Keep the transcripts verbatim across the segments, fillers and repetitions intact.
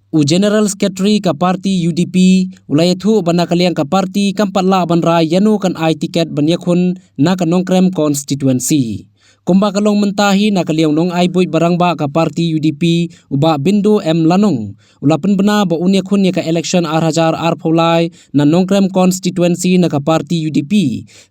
U General Secretary ka party U D P u la ïathuh ba na ka liang ka party kam pat lah ban rai ïano kan ai tiket ban ïakhun na ka Nongkrem constituency. Kumba ka long mynta hi, na ka liang u nongai buit ba rangbah ka party U D P, u Bah Bindo M Lanong, u la pynbna ba un ïakhun ïa ka election ar hajar arphew lai na Nongkrem constituency na ka party U D P,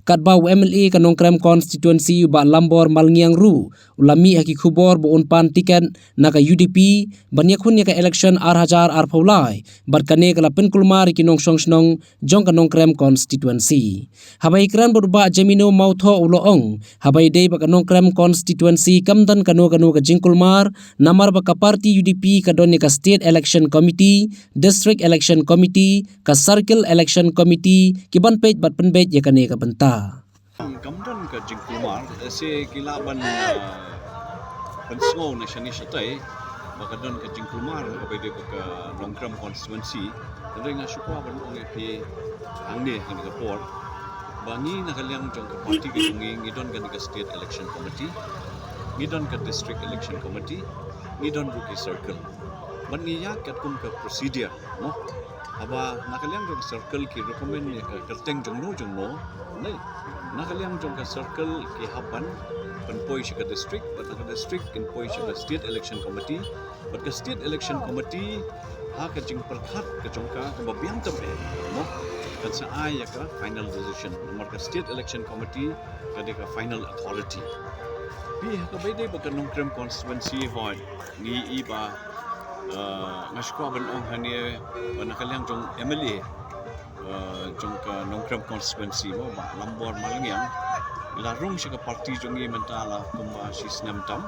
katba u M L A ka Nongkrem constituency, u Bah Lambor Malngiang ruh u la mih ha ki khubor ba un pan tiket na ka U D P ban ïakhun ïa ka election ar hajar arphew lai, bad kane ka la pynkulmar ïa ki nongshong shnong jong ka Nongkrem constituency. Haba ïakren bad u Bah Jemino Mawthoh u la ong, haba ïadei bad ka Nongkrem constituency kam don kano kano ka jingkulmar, namar ba ka party U D P ka don ïa ka State Election Committee, District Election Committee, ka Circle Election Committee, ki ban peit bad pynbeit ïa kane ka bynta. Kam don ka jingkulmar, eh, se ki lah ban, eh, pynsngew na shane shatai ba ka don ka jingkulmar kaba ïadei bad ka Nongkrem constituency. Hynrei nga shu kwah ban ong ïa phi hangne ha kane ka por ba ngi na ka liang jong ka party ka jong ngi, ngi don kane ka State Election Committee, ngi don ka District Election Committee, ngi don ruh ki circle. Bad ngi ïaid katkum ka procedure, mo. Haba na ka liang jong ka circle ki recommend ïa ka kyrteng jong no jong no, ne na ka liang jong ka circle ki hap ban pynpoi sha ka district, bad na ka district kin poi sha ka State Election Committee, bad ka State Election Committee ha ka jingpyrkhat ka jong ka kaba biang tam eh, mo, kan sa ai ïa ka final decision. Namar ka State Election Committee ka dei ka final authority. Phi, ha kaba ïadei bad ka Nongkrem constituency, hooid, ngi i ba, eh, nga shu kwah ban ong hangne ba na ka liang jong M L A, eh, jong ka Nongkrem constituency, mo, Bah Lambor Malngiang, i la rung sha ka party jong ngi mynta la kumba shi snem tam.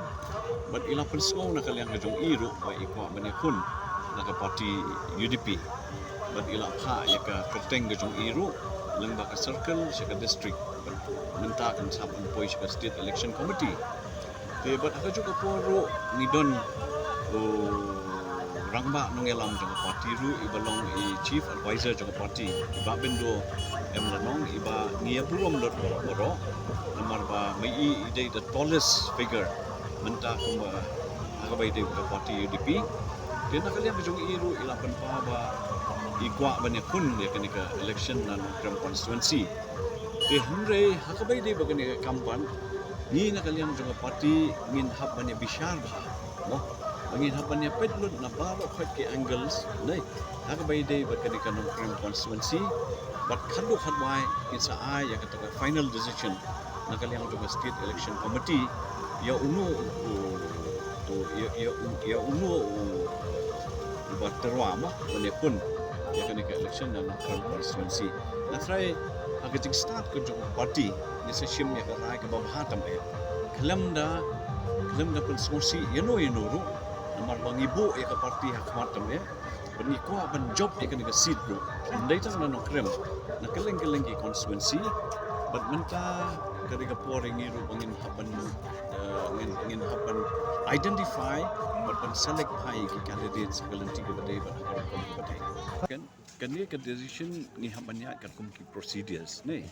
Bad i la pynsngew na ka liang ka jong i ruh ba i kwah ban ïakhun na ka party U D P. Bad i la phah ïa ka kyrteng ka jong i ruh lyngba ka circle sha ka district. Bad mynta kan sa pynpoi sha ka State Election Committee. Te bad ha kajuh ka por ruh ngi don u rangbah nongïalam jong ka party ruh, i ba long i chief advisor jong ka party, i Bah Bindo M Lanong, i ba ngi ïa burom lut baroh baroh. Namar ba ma i i dei the tallest figure mynta kumba ha kaba ïadei bad ka party U D P. Te na ka liang ka jong i ruh i la pynpaw ba i kwah ban ïakhun ïa kane ka election na Nongkrem constituency. Te hynrei ha kaba ïadei bad kane ka kam pat, ngi na ka liang jong ka party ngin hap ban ïa bishar bha, mo. Ba ngin hap ban ïa peit lut na baroh khoit ki angles, ne ha kaba ïadei bad kane ka Nongkrem constituency. Bad khatduh khatwai ngin sa ai ïa kata ka final decision na ka liang jong ka State Election Committee, ïa uno u, u, ïa, ïa, u, ïa uno u, uba tyrwa, mo, ban ïakhun ïa kane ka election na Nongkrem constituency. Nga tharai ha ka jingstad ka jong ka party, ngin sa shim ïa ka rai kaba bha tam eh. Khlem da, khlem da pynsngewsih ïano ïano ruh, namar ba ngi buh ïa ka party ha khmat tam eh. Bad ngi kwah ban jop ïa kane ka seat ruh, ym dei tang na Nongkrem, na kylleng kylleng ki constituency. Bad mynta ka dei ka por ïa ngi ruh ba ngin hap ban, eh, ngin, ngin hap ban identify bad ban select bha ïa ki candidates ha ka lynti kaba dei bad ha ka rukom kaba dei. Kan, kane ka decision ngi hap ban ïaid katkum ki procedures, ne.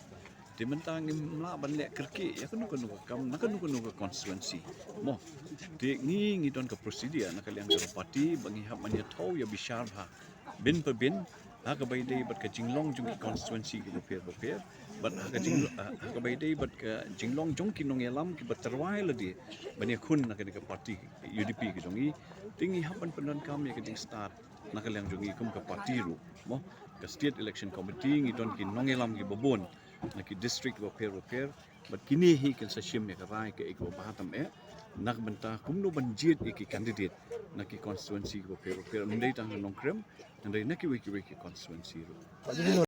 Te mynta ngim lah ban leh kyrkieh ïa kano kano ka kam na kano kano ka constituency, mo. Te ngi, ngi don ka procedure na ka liang ka party ba ngi hap ban ïathaw ïa bishar bha bin pa bin, ha kaba ïadei bad ka jinglong jong ki constituency kiba pher ba pher, bad ha ka jing, ha kaba ïadei bad ka jinglong jong ki nongïalam kiba tyrwa ïa lade ban ïakhun na kane ka party U D P ka jong ngi. Te ngi hap ban pyndonkam ïa ka jingstad na ka liang jong ngi kum ka party ruh, mo. Ka State Election Committee ngi don ki nongïalam kiba bun na ki district bapher bapher, bad kine hi kin sa shim ïa ka rai kaei kaba bha tam eh na ka bynta kumno ban jied ïa ki candidate na ki constituency kiba pher bapher, ym dei tang ha Nongkrem, hynrei na kiwei kiwei ki constituency ruh.